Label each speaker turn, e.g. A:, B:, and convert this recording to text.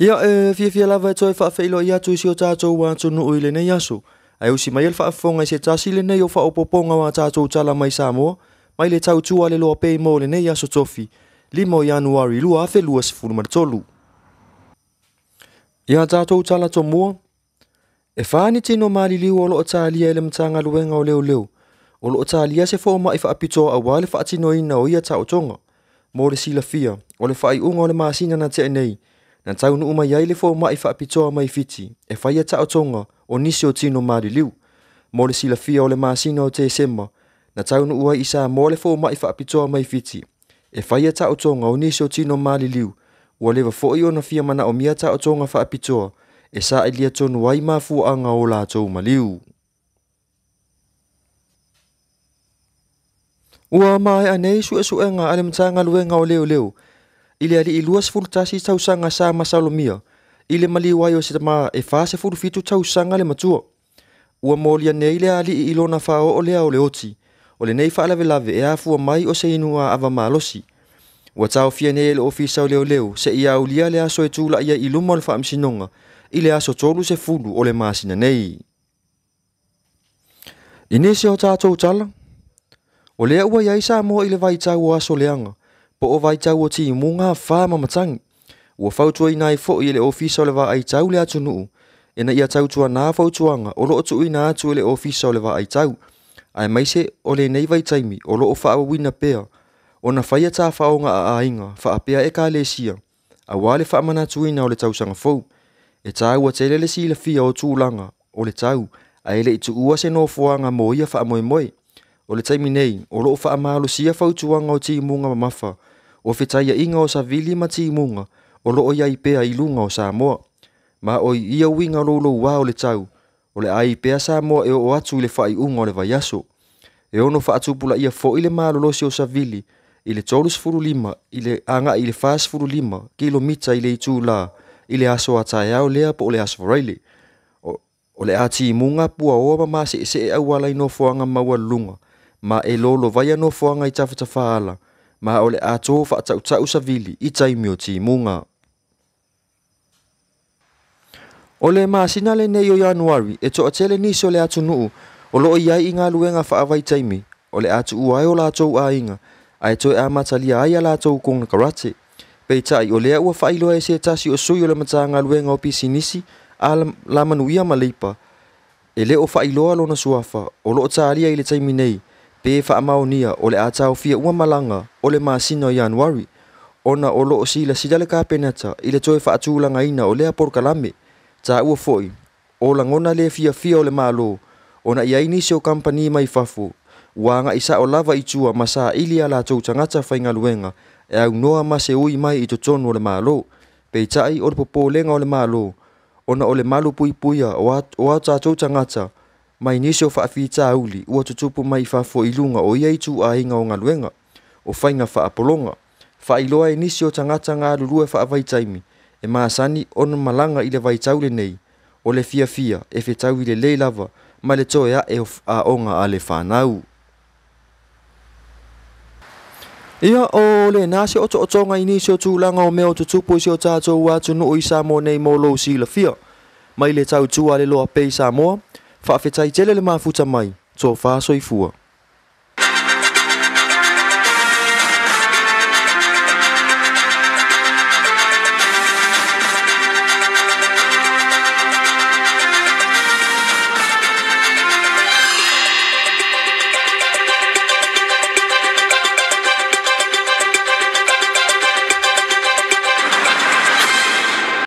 A: Ia e fiafia lava e toe faafeiloai atu i si o tatou atunuu i lenei aso, ae usi mai le faafofoga i se tasi lenei o faaopoopoga o a tatou tala mai Samoa, mai le tautua le loa pei mo lenei aso tofi, 5 o Ianuari 2023. Ia tatou tala tomua, e 4 ni tino maliliu o loo talia i le Matagaluega o Leoleo, o loo talia se foma'i faapitoa auā le faatinoina o ia taotoga. Mo le silafia, o le faaiuga o le masina na tea nei, na taunuu mai ai le foma'i faapitoa mai Fiti, e faia taotoga o nisi o tino maliliu. Mo le silafia o le masina o Tesema, na taunuu ai i Samoa le foma'i faapitoa mai Fiti, e faia taotoga o nisi o tino maliliu, ua leva fo'i ona fia manaomia taotoga faapitoa, e sa'ilia tonu ai mafuaaga o latou maliu. Ua maea nei suesuega a le Matagaluega o Leoleo i le alii 21 tausaga sa masalomia i le maliu ai o se tama e 47 tausaga le matua. Ua molia nei le alii i lona faaoo lea o le oti, o lenei faalavelave e afua mai o se inuga ava malosi. Ua taofia nei e le Ofisa o Leoleo seia aulia le aso e tula'i ai i luma o le Faamasinoga i le aso 30 o le masina nei. I nisi o tatou tala, o lea ua iai Samoa i le vaitau o aso leaga, po o vaitau o timuga afa ma matagi. Ua fautuaina ai fo'i e le Ofisa o le Vaaitau le atunuu, ina ia tautuanā fautuaga o loo tuuina atu e le Ofisa o le Vaaitau, aemaise o lenei vaitaimi o loo faaauauina pea ona faia tafaoga a aiga faapea ekalesia, auā le faamanatuina o le tausaga fou. E taua tele le silafia o tulaga o le tau, ae le'i tuua se nofoaga mo ia faamoemoe. O le taimi nei, o loo faamalosia fautuaga o timuga mamafa, o fetaia'iga o savili ma timuga o loo iai pea i luga o Samoa. Ma o i ia uiga loulouā o le tau, o le a i pea Samoa e oo atu i le faaiuga o le vaiaso. E ono faatupulaia fo'i le malolosi o savili i le 35 i le aga'i i le 45 kilomita i le itulā i le aso a taeao lea po o le aso Faraile. O le a timuga puaoa ma mase'ese'e auala i nofoaga maualuluga, ma e lolovaia nofoaga i tafatafā ala, ma o le a tō faata'uta'u savili i taimi o timuga. O le masina lenei o Ianuari e toatele nisi o le atunuu o loo iai i galuega faavaitaimi, o le a tuua ai o latou aiga, ae toe amatalia ai a latou konekarate. Peitai o lea ua faailoa e se tasi o sui o le Matagaluega o Pisinisi a Lamanuia ma Leipa, e le o faailoa lona suafa o loo talia i le taimi nei, pe faamaonia o le a taofia uma malaga o le masina o Ianuari, ona o loo silasila le Kapeneta i le toe faatulagaina o lea polokalame. Taua fo'i, o lagona le fiafia o le Malo, ona i ai nisi o kamupani mai fafo, ua aga'i sa'o lava i tua ma saili a latou tagata faigaluega e aunoa ma se ui mai i totonu o le Malo. Peitai o le popolega o le Malo, ona o le malu puipuia o a tatou tagata mai nisi o faafitauli ua tutupu mai fafo i luga o ia ituaiga o galuega, o faiga faapologa. Faailoa e nisi o tagata galulue faavaitaimi, e masani ona malaga i le vaitau lenei, o le fiafia e fetaui lelei lava ma le toe a'e o aoga a le fanau. Ia o lenā se otootoga i nisi o tulaga o mea o tutupu i si o tatou atunuu i Samoa nei mo lou silafia. Mai le tautua a le Loa Pei Samoa, faafetai tele le mafuta mai, tofa soifua.